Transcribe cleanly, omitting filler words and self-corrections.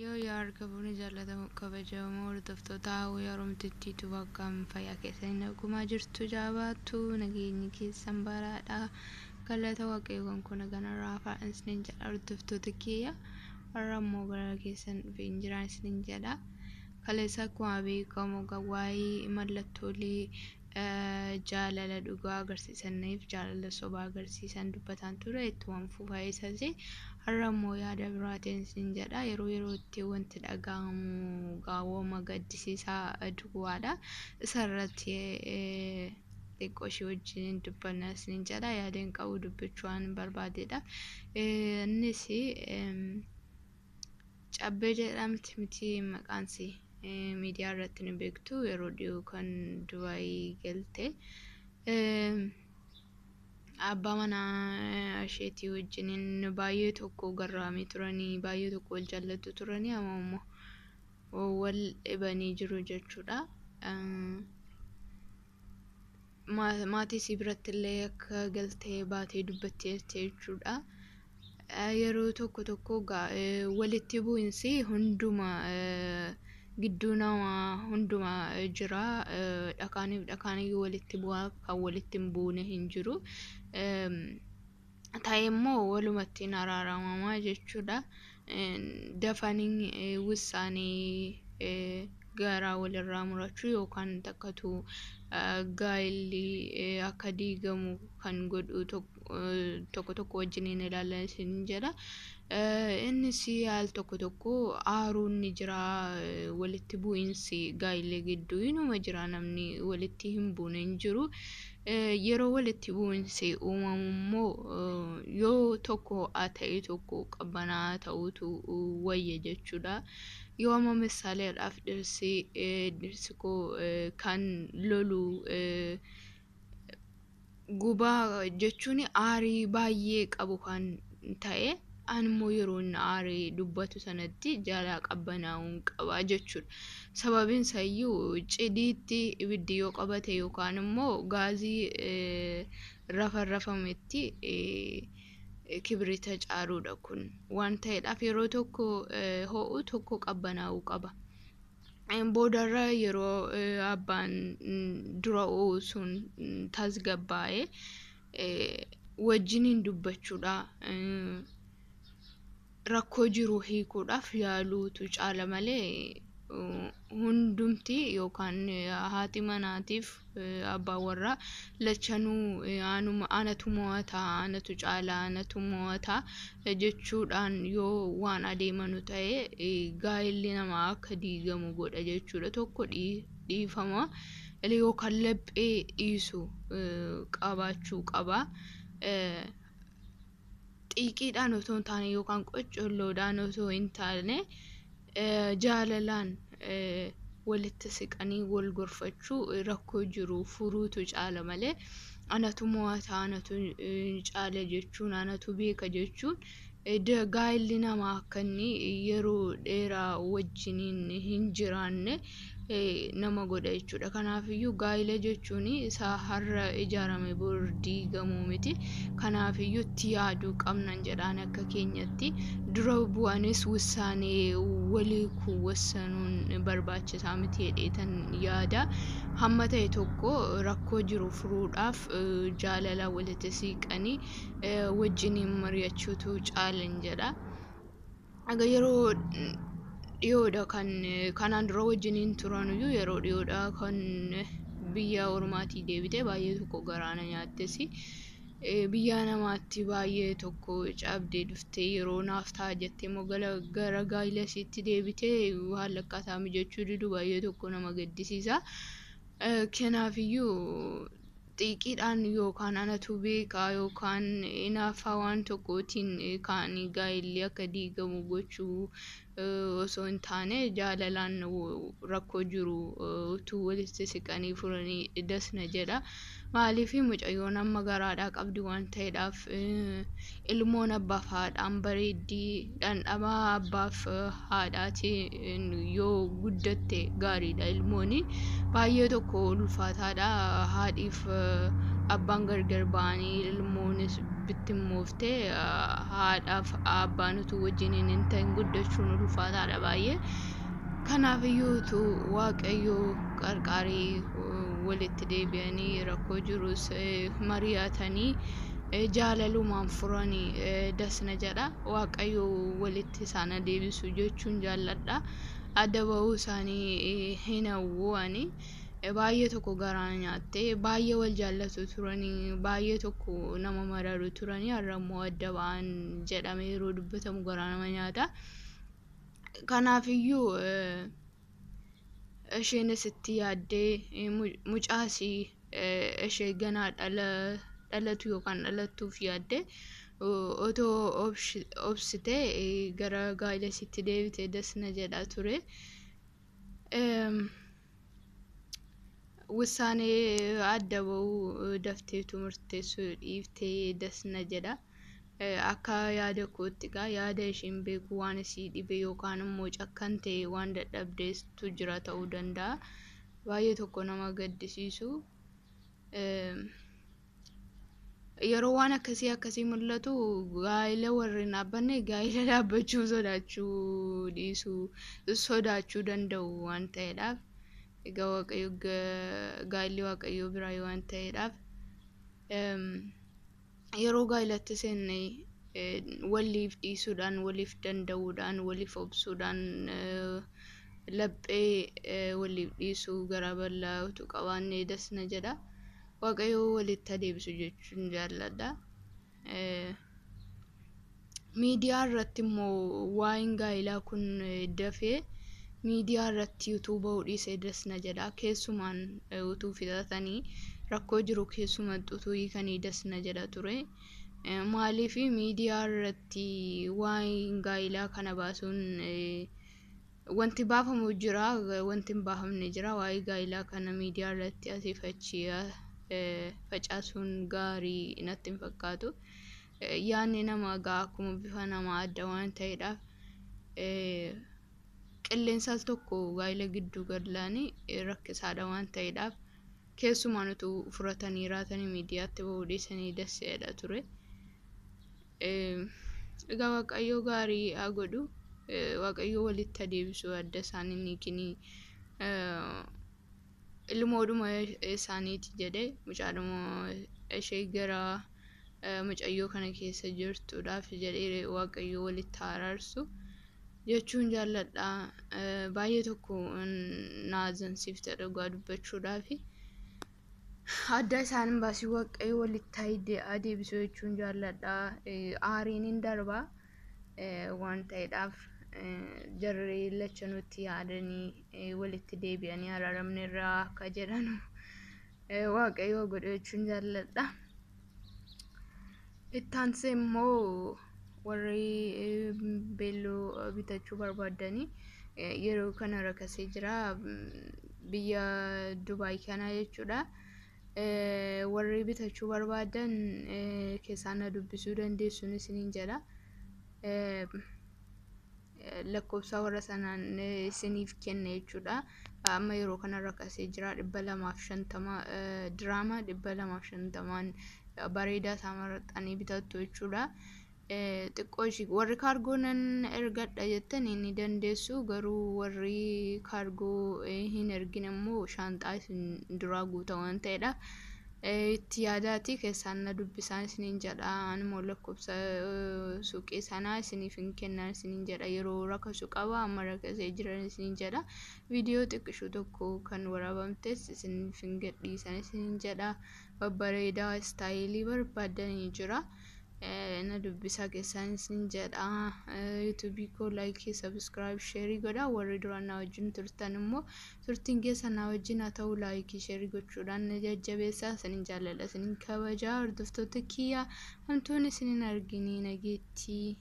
Yoo yaa harka fuuni jaallatamu kabajamoo hordoftoota hawwii Oromtittiitu bakka fayyaa keessanii nagumaa jirtu jaabaattu nageenyi keessan baraadha. Galata Waaqayyoon kun kanarraa afaan isiniin jedha hordoftoota kiyya. Har'a immoo gara keessan dhufee hin jiraan isiniin jedha. Kaleessa akkuma beekamu waa'ee mallattoolee jaalala dhugaa agarsiisaniif jaalala sobaa agarsiisan dubbataan ture ittuma fufaa isas har'a immoo yaada biraatiin isin jedha. Yeroo yerootti wanti dhaga'amu gaawwama gaddisiisaa duwwaadha. Isarratti xiqqoo ishee wajjin dubbanna isin jedha. Yaadeen qabu dubbachuu waan barbaadedha. Innis Cabbee jedhamti miti maqaansi miidiyaa irratti ni beektu, yeroo dhiyoo kan Dubaayii galte. Abbaa manaa isheetii wajjiniin baay'ee tokko garraamii turanii, baay'ee tokko wal jaallatu turanii, amma immoo wal dhibanii jiru jechuudha. Maatii isii biratti illee akka galtee baatee dubbatteerti jechuudha. Yeroo tokko tokko walitti bu'insi hunduma gidduu namaa hunduma jira. Dhakaaniif dhakaan iyyuu walitti bu'a, kan walitti hin buune hin jiru. Ta'e immoo walumatti hin araaramama jechuudha. Dafanii wussaanii garaa walirraa murachuu yookaan takkatu gaa'elli akka diigamu kan godhu tokko tokko wajjiniin ilaallan isin jedha. Innis al tokko tokko aaruun ni jira, walitti bu'iinsi gaa'ela gidduu inuma jira, namni walitti hin buune hin jiru. Yeroo walitti bu'iinsi uumamu immoo yoo tokko ho'aa ta'e tokko qabbanaa'aa ta'uutu wayya jechuudha. Yoo amma misaaleedhaaf dhirsi koo kan lolu gubaa jechuun aarii baay'ee qabu kan ta'e, ani immoo yeroo inni aaree dubbatu sanatti jalaa qabbanaa'uun qaba jechuudha. Sababiin isayyuu cidiitti ibiddi yoo qabate yookaan immoo gaazii rafarrafametti kibrita caaruudha kun waan ta'eedhaaf, yeroo tokko ho'u tokko qabbanaa'uu qaba. Boodarra yeroo abbaan dura ho'u sun tasgabbaa'ee wajjiniin dubbachuudha. Rakkoo jiru hiikuudhaaf yaaluutu caala malee, hundumti yookaan haati manaatiif abbaan warraa lachanuu anatu mo'ata, anatu caala, anatu mo'ata jechuudhaan yoo waan adeemanu ta'e, gaa'elli namaa akka diigamu godha jechuudha. Tokko dhiifama yookaan laphee dhiisu qabaachuu qaba. Xiiqiidhaan otoo hin taane yookaan qoccolloodhaan otoo hin taane, jaalalaan walitti siqanii wal gorfachuu, rakkoo jiru furuutu caala malee, anatu mo'ata, anatu caala jechuun, anatu beeka jechuun gaa'elli namaa akka inni yeroo dheeraa wajjiniin hin jiraanne nama godha jechuudha. Kanaafiyyuu gaa'ela jechuun isa har'a ijaarame bor diigamuu miti. Kanaafiyyuu itti yaaduu qabnan jedhaan akka keenyatti. Dura bu'anis wussaanee walii wassanuun barbaachisaa miti jedheetan yaada. Hamma ta'e tokko rakkoo jiru furuudhaaf jaalala walitti siqanii wajjiniin mari'achuutu caalan jedha. Egaa yeroo dhiyoodha kan kanaan dura wajjiniin turanuyyuu, yeroo dhiyoodha kan biyya ormaatii deebite, baay'ee tokko garaana nyaattes. Biyya namaatti baay'ee tokko cabdee dhuftee, yeroo naaf ta'a jettee immoo gara gaa'ela isiitti deebitee haala akkaataa mijachuu didu baay'ee tokko nama gaddisiisa. Kanaafiyyuu xiiqiidhaan yookaan anatu beekaa yookaan hinaaffaa waan tokkootiin kaanii gaa'elli akka diigamu gochuu osoo hin taane, jaalalaan rakkoo jiru utuu walitti siqanii furanii dasna jedha. Maaliif mucayyoon amma garaadhaa qabdi waan ta'eedhaaf, ilmoon abbaaf haadhaan bareeddii, dhandhama abbaaf haadhaatiin yoo guddatte gaariidha. Ilmooni baay'ee tokko ulfaataadha. Haadhiif abbaan gargar ba'anii ilmoonis Bittimmooftee haadhaaf abbaan utuu wajjiniin hin ta'in guddachuun ulfaataadha baay'ee. Kanaafiyyuu utuu Waaqayyoo qarqaaree walitti deebi'anii rakkoo jirus mari'atanii jaalalumaan furanii dasna jedha. Waaqayyo walitti isaan deebisu jechuun jaalladha. Adda bahuu isaanii hin hawwu ani. Baay'ee tokko garaa nyaatte, baay'ee wal jaallatu turanii, baay'ee tokko nama mararu turanii, har'a immoo adda ba'an jedhamee yeroo dubbatamu garaa nama nyaata. Kanaafiyyuu isheenis itti yaaddee mucaasii ishee ganaa dhalatu yookaan dhalattuuf yaaddee otoo obsitee gara gaa'ela isiitti deebitee dasna jedha ture. Wusaanee adda bahuu dafteetu murteessuu dhiiftee dasna jedha. Akka yaada kootti egaa yaada isheen beeku waan isii dhibe yookaan immoo cakkan ta'e waan dadhabdeetu jira ta'uu danda'a. Baay'ee tokko nama gaddisiisu. Yeroo waan akkasii akkasii mul'atu gaa'ela warri hin dhaabbanne gaa'ela dhaabbachuu sodaachuu dhiisuu sodaachuu danda'u waan ta'eedhaaf. Egaa Waaqayyo gaa'elli Waaqayyoo biraa waan ta'eedhaaf yeroo gaa'elatti seenne waliif dhiisuudhaan, waliif danda'uudhaan, waliif obsuudhaan, laphee waliif dhiisuu garaa bal'aa utuu qabaannee dasna jedha. Waaqayyo walitti adeemsu jechuun jaalladha. Miidiyaa irratti immoo waa'een gaa'elaa kun dafee miidiyaa irratti utuu bahuu dhiisee dasna jedha. Keessumaan utuu fixatanii rakkoo jiru keessumatti utuu hiikanii dasna jedha ture. Maaliif miidiyaa irratti waa'een gaa'elaa kana baasuun wanti baafamu jira, wanti hin baafamne jira. Waa'ee gaa'elaa kana miidiyaa irratti asiif achi facaasuun gaarii natti hin fakkaatu. Yaadni namaa egaa akkuma bifa namaa adda waan ta'eedhaaf qilleensa al tokko gaa'ela gidduu galaan rakkisaadha waan ta'eedhaaf keessumaan utuu furatanii raatanii miidiyaatti bahuu dhiisanii dasseedha ture. Egaa Waaqayyo gaarii haa godhu. Waaqayyo walitti adeemsu adda isaanii ni kinii ilmoodhuma isaaniiti jedhee mucaadhuma ishee gara mucayyoo kana keessa jirtuudhaaf jedhee Waaqayyo walitti araarsu jechuun jaalladha. Baay'ee tokko na ajansiifte dhugaa dubbachuudhaaf. Adda isaan hin baasiin Waaqayyo walitti adeemsu jechuun jaalladha. Aariin hin darba waan ta'eedhaaf jarri lachanutti yaadanii walitti deebi'anii araaramne irraa akka jedhan Waaqayyo godhu jechuun jaalladha. Itti aansee immoo warri beelloo bitachuu barbaadanii yeroo kana rakasee jira biyya Dubaay kana jechuudha. Warri bitachuu barbaadan keessaan na dubbisuu dandeessuun isiniin jedha. Lakkoofsa warra sanaan isiniif kenna jechuudha. Amma yeroo kana rakasee jira 250 diraama 250n bareedaa isaa maraxanii bitattu jechuudha. Xiqqoo ishii warri kaargoo nan ergadha jettan ni dandeessu, garuu warri kaargoo hin ergin immoo shaanxaa isin duraa guuta waan ta'eedha. Itti yaadaati keessaan na dubbisaan isiniin jedha. Ani immoo lakkoofsa suuqii sanaa isiniif hin kennan isiniin jedha. Yeroo rakasu qaba, amma rakasee jiran isiniin jedha. Viidiyoo xiqqishuu tokko kan waraabamtes isiniif hin gadhiisan isiniin jedha. Babbareedaa istaayilii barbaadanii jira. Na dubbisaa keessaan isin jedha. Yuutuubii koo laayikii, sabiskiraayib, sheerii godha. Warri duraan na wajjin turtan immoo turtiin keessa na wajjin haa ta'u, laayikii sheerii gochuudhaan na jajjabeessaa. Isinin jaalladha, isinin kabajaa, hordoftoota kiyya, hamtuun isinin arginii, nageettii.